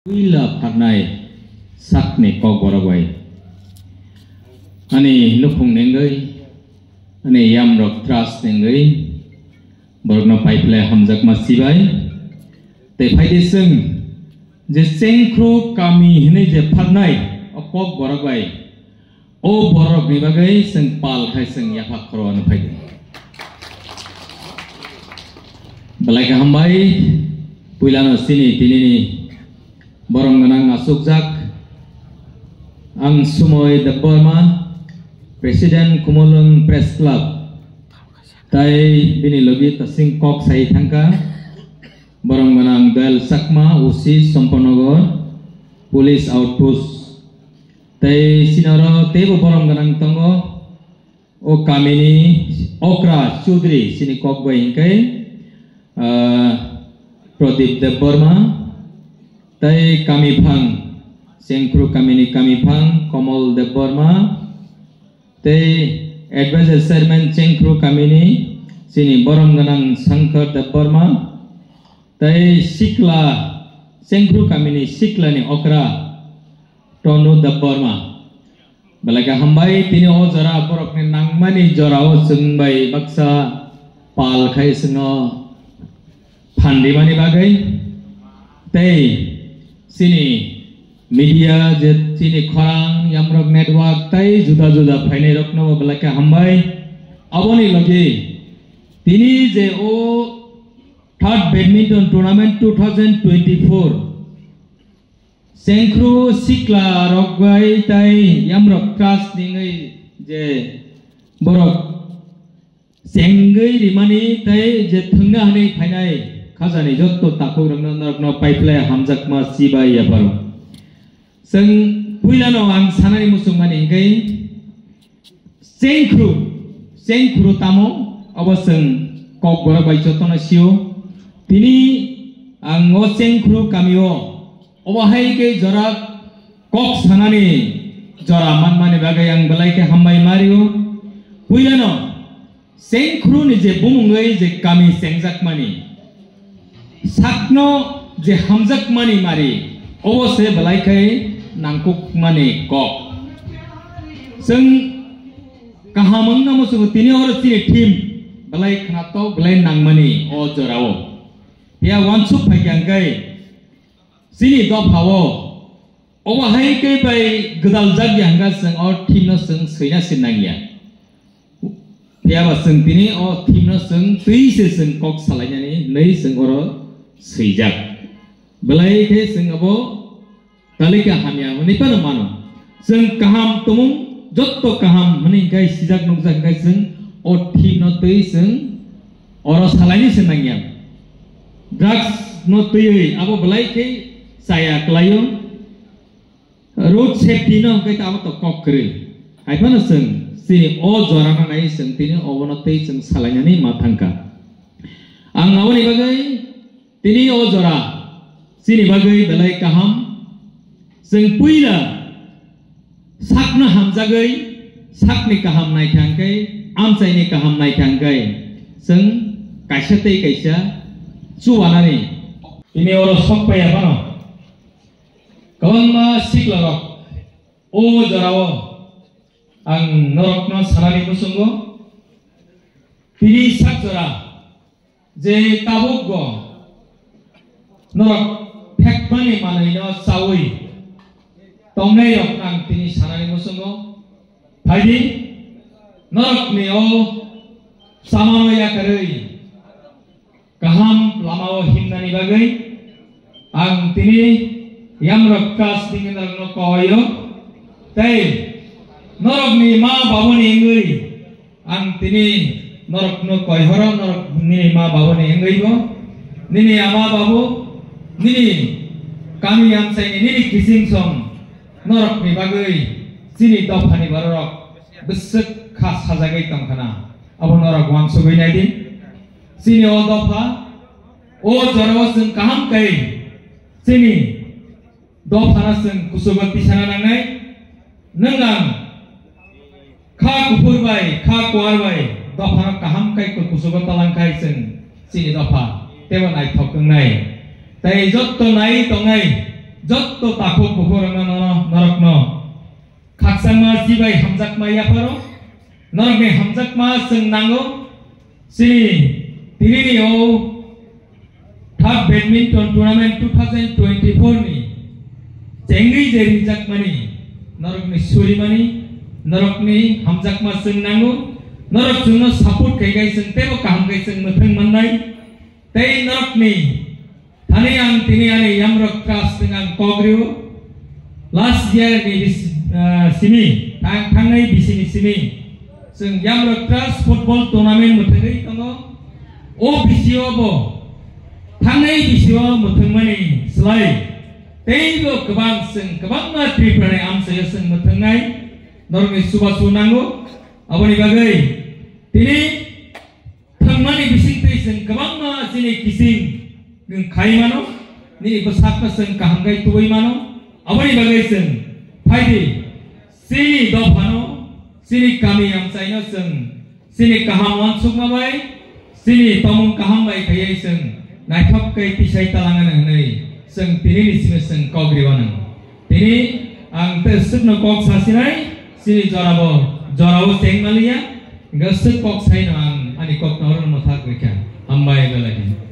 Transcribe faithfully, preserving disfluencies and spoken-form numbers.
Puila pharnai sakni kokborok bai ani nukhung nengwi, ani yamrok trust nengwi, borokno paiphlai hamjakma sibai. Tei phaidi chwng je Chengkhru kami hinwi je pharnai o kokborok bai, o borokni bagwi chwng pal khai chwng yapha khoro ano phaidi. Belai kaham bai, puilano chini tinini borom gwnang achukjak ang Sumoy Debbarma, President Khumulwng Press Club, tai bini logi tasing kok sai thangkha borom gwnang Doyal Chakma, O C Champanagar Police Outpost. Tei chini oro teibo borom gwnang tongo. O kamini okra Chaudhary chini kok bai hingkai, ah, Pradip Debbarma, tei kamiphang, Chengkhru kamini kamiphang Komol Debbarma, tei advisor chairman Chengkhru kamini chini borom gwnang Shankar Debbarma, tei sikla, Chengkhru kamini siklani okra Tonu Debbarma. Belai kaham bai, tini o jora borokni nangmani jorao chwng bai baksa pal khai chwngno phan rimani bagwi. Tei chini media je chini khorang, yamrok network tei juda juda phainai rokno belai kaham bai. Aboni logi tini je o third badminton tournament two thousand twenty-four Chengkhru sikla rok bai tai yamrok trust ningwi je borok chengwi rimani tai je thwngna hwnwi phainai khajani jotto takhuk rokno norokno paiphlai hamjakma sibai yapharo. Chwng puilano ang sanani muchungmani hwnkhe Chengkhru, Chengkhru tamo abo chwng kokborok bai jotono sio. Tini ang o Chengkhru kamio obo hai khe jora kok sanani jora manmani bagwi ang belai khe hambai mario. Puilano Chengkhru ni je bumungwi je kami chengjakmani, sakno je hamjakmani mari, obo se belai khai nangkukmani kok. Chwng kaham wngna muchungo tini oro chini team belai khnatok, belai nangmani o jorao. Phiya uansuk phaikha hwnkhe chini dophao obo hai khe bai gwdal jak ya hwnkha chwng o team no chwng swina se nangya. Phiya ba chwng tini o team no chwng twi se chwng kok salainani hinwi chwng oro swijak. Belai khe chwng abo talika hamya hwnwi phano mano. Chwng kaham tongmung jotto kaham hwnwi khai sijak nukjak khai chwng o team no twi chwng oro salaini se nangya. Drugs no twiwi abo belai khe chaya kwlaio. Road safety no hwnkhe abo to kok kwrwi. Haiphano chwng chini o jora no nai chwng tini obono tei chwng salainani ma thangkha. Ang aboni bagwi tini o jora chini bagwi belai kaham. Chwng puila sakno hamjagwi sakni kaham naithangkhe, amchaini kaham naithangkhe chwng kaisa tei kaisa chubanani. Tini oro sok paiya phano. Kwbangma siklarok o jorao ang norokno sanani muchungo, tini sak jora je tabukbo norok phekmani manwino chaui tongnairokno ang tini sanani muchungo. Phaidi norokni o chamano yakarwi kaham lamao himnani bagwi ang tini yamrok trust ni norokno koio, tei norokni ma babuni wngwi ang tini norokno koihoro, norok nini ma babuni wngwibo, nini ama babu, nini kami amchaini, nini kiching song norokni bagwi chini dophani bororok bwswk kha sajagwi tongkhana. Abo norok uansugwi naidi. Chini o dopha, o jorao chwng kaham khe chini dophano chwng kuchugo tisana nangnai. Nwng ang kha kuphur bai, kha kuar bai dophano kaham khe kuchugo talang khai chwng chini dopha teibo naithok wngnai. Tei jotto nai tongnai Jotto takhuk bukhuk rokno norokno khakchangma chibai hamjakma yapharo, norokni hamjakma chwng nango. Chini tinini o third badminton tournament two thousand twenty-four ni chengwi je rijak mani, norokni surimani, norokni hamjakma chwng nango, norok chwngno support khai khai chwng teibo kaham khai chwng mwthwng mannai. Tei norokni thani ang tini ani Yamrok Trust thwng ang kok rio. Last year ni bis-, ah, simi, thang-, thangnai bisini simi. Chwng Yamrok Trust football tournament mwthangwi tongo. O bisio bo thangnai bisio mwthangmani slai teibo kwbang chwng kwbangma Tripura ni amchaio chwng mwthangnai norokni chubachu nango. Aboni bagwi tini thangmani bisingtwi chwng kwbangma chini kising nwng khai mano, nini bwsakno chwng kaham khai tubui mano. Aboni bagwi chwng phaidi chini dophano, chini kami amchaino chwng chini kaham uansukma bai, chini tongmung kaham bai khaiwi chwng naithok khe tisai talangano hwnwi chwng tinini simi chwng kok riwano. Tini ang tei swkno kok sasinai, chini jorabo, jorao cheng maliya, hwnkhe swk kok saino ang ani kokno oro mwthak rikha. Hambai belai.